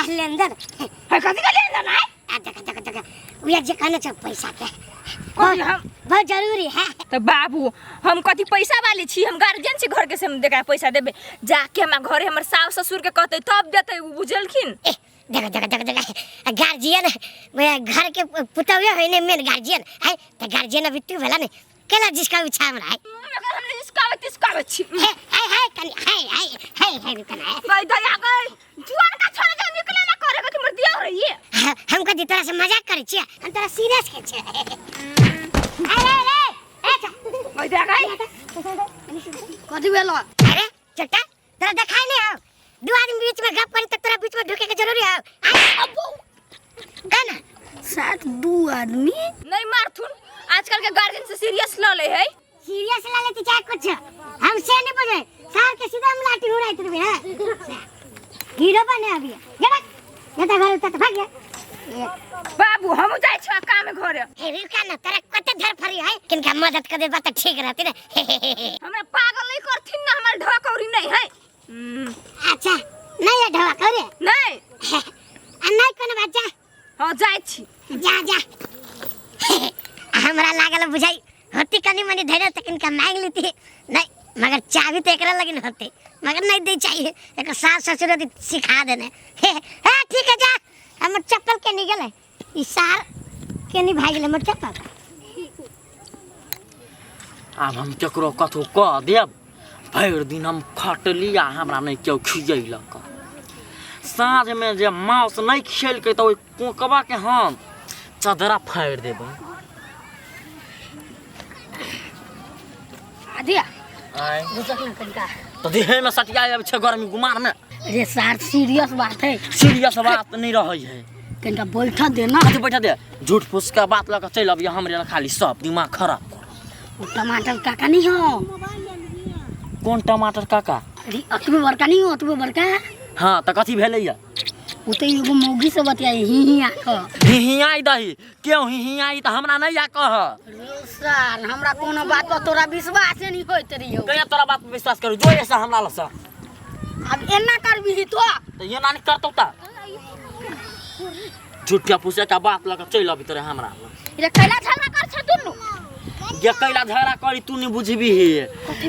लेनदेन। है कथी के लेनदेन है? आ देखा देखा देखा, उहे जे कहने छौ पैसा के कथी हम बहुत जरूरी है। तो बाबू हम कथी पैसा वाली छी, हम गार्जियन छी घर के, से हम देखा पैसा देबे जाके हमरा घरे हमर सास ससुर के कहते तब देते, उ बुझलखिन। ए देखो देखो देखो देखो, गार्जियन घर के पुतौए होय ने मेन गार्जियन है, तो गार्जियन अभी तू भेला ने केला जिसका इच्छा हमरा है। एकर हम जिसकावे तिसकावे छी। हे हे हे कनी हे हे हे हे कनी हे। गई दया गई जुआन का छोड़ दे, निकले ना करेगा कि मर दिया हो रही है। हम कदी तोरा से मजाक करै छियै, हम तोरा सीरियस के छियै। अरे अरे ए अच्छा। गई दया गई कथी भेलो? अरे चटा तोरा देखाई नहीं हो, दू आदमी बीच में गप करी त तोरा बीच में ढुके के जरूरी हो। अबो गाना सात दू आदमी नहीं मारथुन, आजकल के गार्जियन से सीरियस ल ले है। सीरियस ला लेते चाहे कुछ हम से नहीं बुझे, सार के सीधा हम लाठी उड़ाई तुम है हीरो बने अभी जा भाग जा घर उतर तो भाग गया। बाबू हम जाय छ काम घरे। हे रुका ना, तोरा कते धर फरी है, किनका मदद कर देबा त ठीक रहती ने। हमरा पागल नहीं करथिन ना, हमर ढक औरी नहीं है। अच्छा नहीं है ढवा करे नहीं। आ नहीं कोनो बात, जा। हां जाय छी। जा जा। हमरा लागल बुझाई होती कनी मनी धैर्य त किनका मांग लेती नहीं, मगर चाबी तो एकरा लगिन होते, मगर नहीं दे चाहिए, एक सास ससुर होती सिखा देने। हे हे ठीक है जा, हमर चप्पल के नहीं गेले ई सार के नहीं भाग गेले हमर चप्पल। आब हम केकरो कथो कह देब, भरि दिन हम खटली आ हमरा नहि केओ खियैलक। साँझमे जे माउस नहि खियलकै तऽ ओहि कोकबाके हम चदरा फाड़ि देबै। आदिया आँय। घुसक ना कनिका। तऽ देहेमे सटिया आबै छै गर्मी गुमारमे। अरे सार सीरियस बात है। सीरियस बात नहि रहै है। कनिका बैठा दे ना। कथी बैठा दे, झूठ फूस के बात लऽ कऽ चलि अबियै हमरे लग, खाली सब दिमाग खराब कर। वो टमाटर काका नहीं हो? कोन टमाटर काका? अरे अतबे बड़का नहीं हो, अतबे बड़का। हाँ तऽ कथी भेलैया? वो तो एगो मौगी से बतियाई ही ही आख। ही ही आई दही, क्यों ही ही आई तऽ हमरा नहीं आ कह। रे सार हमरा कोनो बात पर तोरा विश्वास नहीं होइत रहियो। कहिया तोरा बात पर विश्वास करू, जो ऐसा हमरा लग से। अब एना करबी तो? तऽ एना नहीं करतौ तऽ झूठिया फूसिया के बात लऽ कऽ चलि अबी तोरे हमरा लग। रे कैला झगड़ा कर छ दुनू? जे कैला झगड़ा करी तू नहीं बुझबी हे।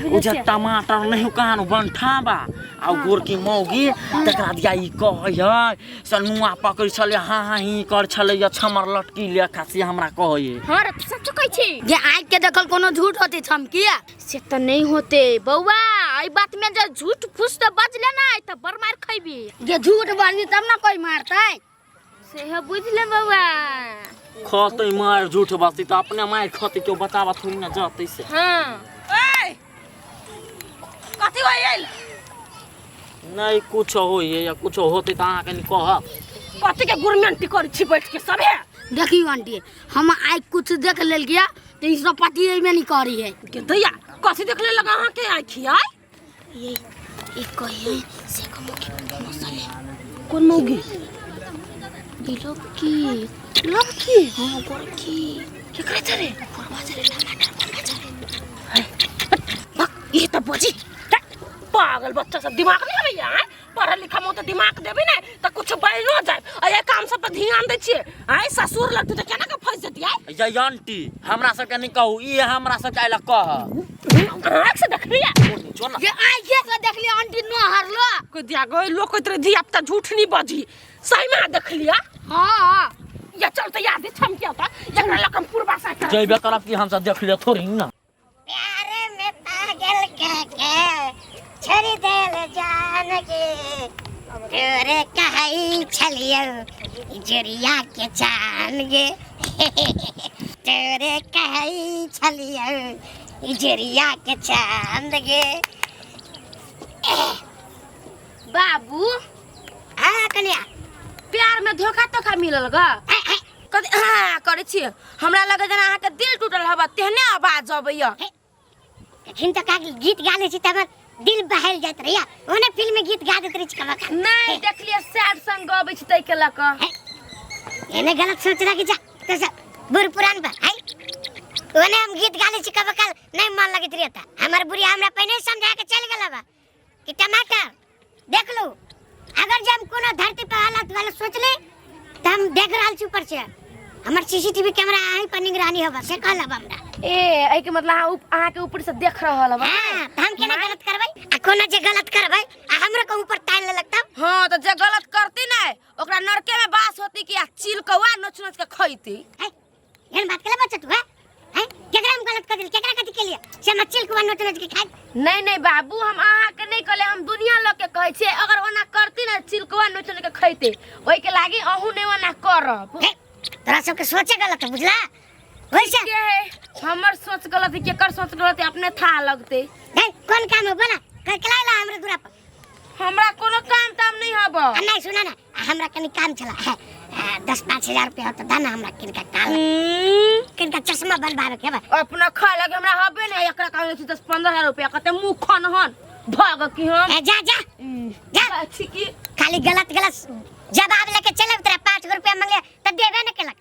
ओ जे टमाटर नहीं हो कहान बंठाबा आ गोरकी मौगी तकरा दिया ई कहै है सनुआ पकड़ छले हाँ हाँ ही कर छले या छमर लटकी ले खासी हमरा कहै है। हां रे सच कहै छी। जे आँख के देखल कोनो झूठ होते छम किया? से त नहीं होते बौआ, एई बात में जे झूठ फूस त बजले ना त बड़ मार खैबी। जे झूठ बजली तब ना कोई मारतै। से है बुझ ले बौआ। खतै मार झूठ बजती त अपने मार खतै, केओ बताबा थोड़ी ना जतै से। हां। ए कथी होय गेल? नहीं कुछ होय या कुछ होते त अहाँ कनी कहब। कथी के गुरमेंटी करै छी बैठ के सबे? देखियो आंटी, हम आइ कुछ देख लेल गया तो ई सब पति एमे नहीं करी है। के दैया कथी देख ले लगा अहाँ के आँखि आइ? ये ई कहिए से कमो के मसले। कोन मौगी? ई लड़की। लड़की? हाँ, गोरकी। केकरा चले? पुरवा चले, टमाटर पुरवा चले। भक, ई त बजी। पागल बच्चा सब दिमाग नहीं अबैया आँय? पढ़ल लिखल में तऽ दिमाग देबै ने तऽ कुछ बनियो जाय। आ एहि काम सब पर ध्यान दै छियै आँय, ससुर लगतै तऽ केना के फँसि जेतियै आँय? यै आंटी, हमरा सबके नहि कहू, ई हमरा सबके आइला कह। आँखि से देखलियै? जो ना। जे आँखि से देखलियै आंटी न हरलो। कोई दिया गई लोग कहैत रहै धिया पुता झूठ नहीं बजी, सही में देखलियै? हाँ। या चल तऽ याद छम किया तऽ एकरा लग हम पूर्वा सा जइबे करब कि हमसब देख लिअ थोड़ी ना। प्यार में पागल कह के छोड़ देल जान के तोरे कहई छलियो जुरिया के चान गे, तोरे कहई छलियो जुरिया के चांद गे। बाबू। हाँ कन्या। प्यार में धोखा तोखा मिलल ग? कथी हाँ करै छी? हमरा लगे जेना अहाँके दिल टूटल हबा तेहने आवाज अबैया। अखन तऽ काकी गीत गा लै छी तऽ हमर दिल बहल जाइत रहैया, ओने फिल्म में गीत गा दैत रहै छी कबा काल। नहि देखलियै सैड संग गबै छी ताहि के लऽ कऽ। एने गलत सोच राखी जा तो सब बूढ़ पुरान पर है, ओने हम गीत गा लै छी कबा काल नहीं मन लगैत रहता। हमर बुढ़िया हमरा पहिने ही समझा के चल गेल बा कि टमाटर देख लू, अगर जब कोनो धरती पर हालत वाला देख रहल छी ऊपर से हमर सीसीटीवी कैमरा अहीं पर निगरानी होबा से कहलब हमरा। ए एहि के मतलब अहाँ अहाँ के ऊपर से देख रहल हब। हाँ, त हम केना गलत करबै आ कोना जे गलत करबै आ हमरो के ऊपर तान लेलक तब। हाँ तो जे गलत करती ना ओकरा नरके में बास होती कि आ चील कौआ नोच नोच के खैती। हैं एहन बात केला बच्चा तू है हैं केकरा हम गलत कर दिल केकरा कथी के लिए से हम चिल कुआ नोच नोच के खाई। नहीं नहीं बाबू हम अहाँ के नहीं कहले, हम दुनिया लोग के कहै छियै अगर ओना करती ना चिलकवा नोच नोच के खैते ओहि के लागी अहूँ नहीं ओना करब। हे, तोरा सबके सोचे गलत है बुझला वैसे के है हमर सोच गलत है केकर सोच गलत है अपने था लगते। हे, कौन काम है बोला केला आइला हमरे दूरा पर? हमरा कोनो काम ताम नहीं हब। आ नहीं सुना ना हमरा कनी काम छला 10-5 हजार रुपया होता दाना हमरा किनका काल किनका चश्मा बनवावे के बा। अपना खा लगे हमरा हबे नहीं एकरा कहै छी 10-15 हजार रुपया कते मुंह खन हन भाग की हम। ए, जा जा जा छी की खाली गलत गलत जवाब लेके चले तोरा 5 गो रुपया मांगले त देबे न केलक।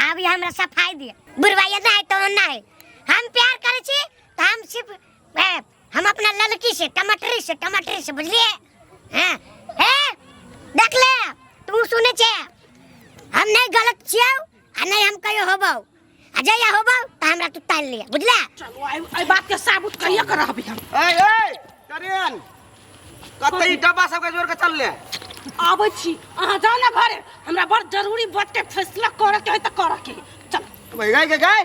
आब ये हमरा सफाई दिए बुढ़वाइया ना है तो ना है हम प्यार करे छी त हम सिर्फ हम अपना ललकी से टमाटरी से बुझलिए। हां हे देख ले तू सुने छे हम नहीं गलत छियौ आ नहीं हम कहियो होबौ आ जइया होबौ त हमरा तू ताल लिया बुझला। चलो आई बात के साबुत कहिया कर रहबी हम। ए ए करेन कते ई डब्बा सबके जोड़ के चल ले आबै छी अहाँ जाउ ना घरे हमरा बड़ जरूरी बात के फैसला करे के है त करे के चल। भाई गए के गए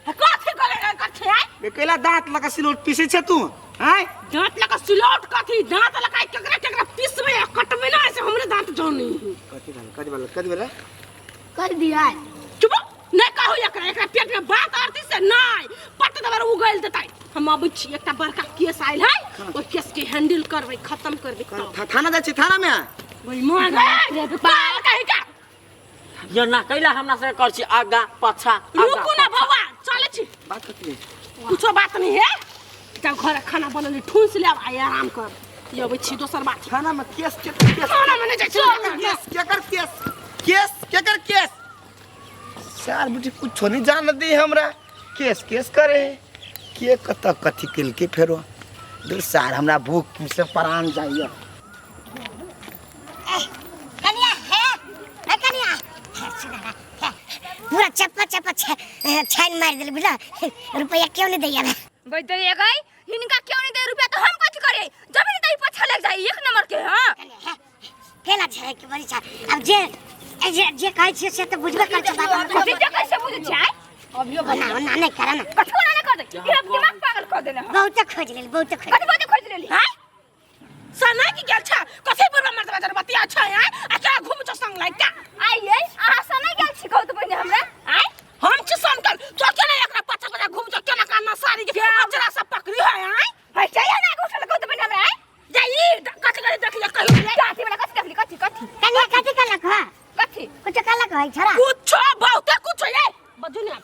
कथी करे के कथी आय बेकेला दांत लगा सिलोट पीसे छे तू आय दांत लगा सिलोट कथी दांत लगा केकरा केकरा पीसबे आ कटबे ना ऐसे हमरे दांत जानी। कथी भेल कथी भेल कथी भेल कर दिया चुप नहीं कहू एकरा एकरा पेट में बात आरती से नहीं पट दबर उगल देतै। हम अबै छी एकटा बड़का केस आयल है ओइ केस के हैंडल करबै खत्म करबै तब। थाना जाइ छी थाना में ओइ मां गे पागल कहि का ये ना कैला हमरा से कर छी आगा पाछा। रुकू ना बौआ चलै छी। बात कथी है? कुछो बात नहीं है जब घर खाना बनल ठूस ले आब आराम कर ये अबै छी दोसर बात। थाना में केस के केस थाना में नहीं जाइ छी। केस केकर केस केस केकर केस सार बुझी कुछो नहीं जान दी हमरा केस केस करे के कत कथी केलके फेरो दूर सार हमरा भूख से परान जाइए। कनिया हे ए कनिया हे सुना ना हे पूरा चप्पा चप्पा छान मार देले बुझला रुपया क्यों नहीं दैया बैठे ये गई हिनका क्यों नहीं दे रुपया तो हम कथी करे जब नहीं दई पछा लग जाई एक नंबर के। हां कनिया हे केला छै के बड़ी छा अब जे जे जे कहै छियै से त बुझबे कर छै बात हमरा। कथी जे कैसे बुझै छै अभियो ना ना नहीं करा ना कथी ना कर दे ये दिमाग पागल कर देने। बहुत खोज लेल बहुत खोज कथी बहुत खोज लेली। हां सना की गेल छ कथी बुढ़वा मर्दवा जर बतिया छ हैं आ क्या घुम छ संग लाइक का आइए अहाँ सना गेल छी कहू त पहिने हमरा आय हम छी सनकल तो केना एकरा पछा पछा घुम छ केना काना सारी के अजरा सब पकड़ी है आय भाई चाहिए ना घुसल कहू त पहिने हमरा आय जाई कथी कथी देख ले कहियो कथी वाला कथी देखली कथी कथी कनिया कथी कहलक ह कथी कुछ कहलक है छोरा कुछो बहुते कुछो ये बजू ने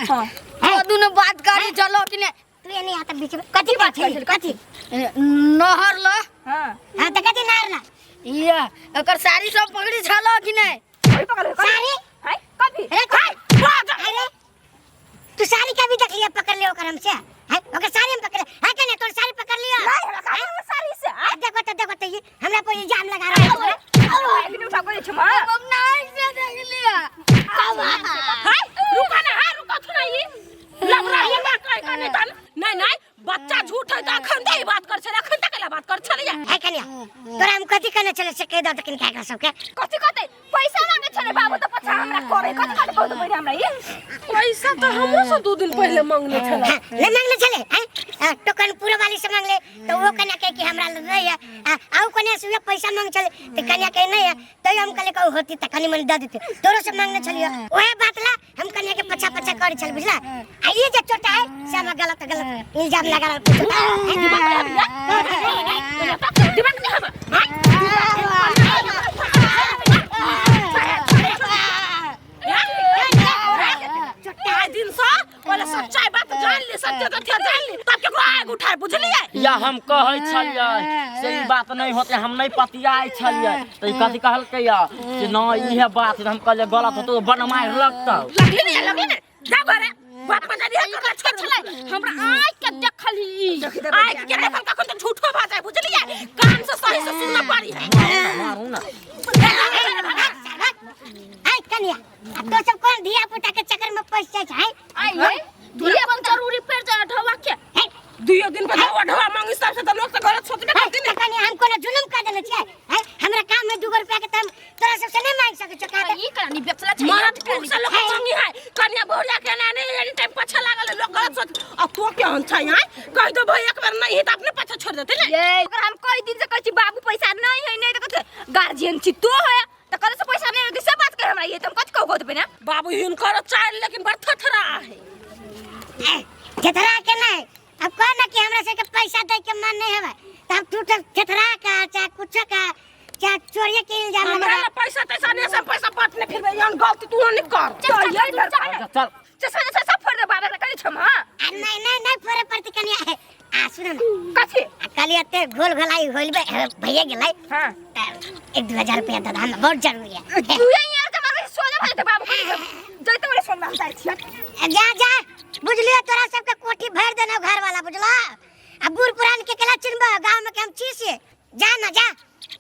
हां हां दुनु बात करी चलो कि ने तू ये नहीं आता बीच में कथी बात है कथी नहर ल। हां हां त कथी नहर ल या एकर साड़ी सब पकड़ी छलो कि नहीं? कोई पकड़ साड़ी हाय कभी अरे हाय बाज अरे तू साड़ी कभी देख लिया पकड़ लिया ओकर हमसे हाय ओकर साड़ी हम पकड़ हाय कने तोर साड़ी पकड़ लिया नहीं हमरा साड़ी साड़ी से आ देखो त देखो त ये हमरा पर इल्जाम लगा रहा है अरे लेकिन उठा को छमा हम नहीं से देख लिया। हाय रुका ना हाय रुका थोड़ा ये लबरा ये बात कह कने तन नहीं नहीं बच्चा झूठ है त अखन त ई बात कर छले अखन त केला बात कर छले हाय कन्या तोरा हम कथी कहने चले से कह दो त किनका एकरा सबके कथी कहते पैसा मांगे छले बाबू त पछा हमरा करे कथी कहते बहुत पहिने हमरा ये पैसा त हमरो से 2 दिन पहले मांगने छले। हां नहीं मांगले छले हैं टोकन पूरा वाली से मांगले तो वो कन्या कहे कि हमरा लग नहीं है आउ कन्या से उहे पैसा मांग छले त कन्या कहे नहीं है तो हम कहले कहू होती त कनी मनी the देते तोरो से मांगने छलियो ओहे बात ला हम कन्या के पछा पछा करे छल बुझला आ ये जे चोटा है से हमरा गलत गलत इल्जाम लगा रहल पूछता दिमाग नहीं हबा आय दिन से पहले सच्चाई बात जान ली सत्य तथ्य जान ली तब केकरो आग उठाए बुझलिए। या हम कहै छलियै से ई बात नहीं होते हम नहीं पतियाइ छलियै त ई कथी कहलकै या से न इहे बात हम कहलियै गलत होतो त बड़ मारि लगतौ। लगली नहीं लगली नहीं जा घरे बाप बता दिया कर छोड़ छलै हमरा आँख के देखली आँख के देखल कखन तो झूठो भा जाए बुझलिए कान से सही से सुनना पड़ी है। मारू ना। भाग आय कनिया आ तो सब कोन धिया पुता के चक्कर में फंस जाय छै आई ये धिया अपन जरूरी पड़ जाए ढवा के हे दुइयो दिन पर ढवा ढवा मांगी सबसे तो लोग से गलत सोचबे हे, करती त कनिया हम कोनो जुलुम कर देने छियै हैं? हमरा काम में 2 रुपया के त हम तोरा सबसे नहीं मांग सकै छौ का ई करानी बेचला छै मरद पुरुष से लोग चंगी है कन्या बहुरिया के नाने एनी टाइम पछा लागल है, लोग गलत सोच अब तो के हन छै हैं कह दो भाई एक बार नहीं है तो अपने पछा छोड़ देते ने ये ओकरा हम कई दिन से कहै छी बाबू पैसा नहीं है नहीं त कहते गार्जियन छी तो है त कल से पैसा नहीं है से बात कर हमरा ये त हम कथि कहू देबै ना बाबू हिनकर चाल लेकिन बड़ थथरा है ए, थेथरा के नहीं अब कह ना कि हमरा से के पैसा दे के मन नहीं हवे त हम तू तो थेथरा का चाहे कुछ का चाहे चोरिए के इल्जाम हमरा लगा ला पैसा तैसा नहीं से पैसा बांटने फिर यहाँ गलती तू नहीं कर चल चल चल चल चश्मा चश्मा सब फोड़ दे बाबा के कहै छम हां आ नहीं नहीं नहीं फोड़े पड़ती कनिया आ सुनो ना कथि आ कल एते घोल घोलाई होइलबे भैया गेलै हां त 1-2 हजार रुपया दे हमरा बहुत जरूरी है तू ये यार त मारे सोना भाई त बाबू कहै छम जइते ओरे सोना हम जाइ छी आ जा जा बुझलियो तोरा सबके कोठी भर देना घर वाला बुझला आ बूढ़ पुरान के केला चिन्हबा गांव में के हम छी से जा ना जा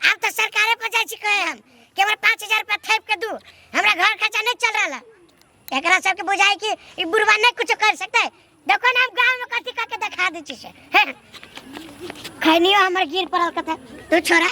आब तो सरकारे पर जाइ छी कहे हम कि हमरा 5000 रुपया थैप के दू हमरा घर खर्चा नहीं चल रहा है एकरा सबके बुझाई कि ई बुढ़वा नहीं कुछ कर सकता है देखो ना हम गांव में कथी करके दिखा दै छी से खैनियो हमर गिर पड़ल कथा तू छोड़ा।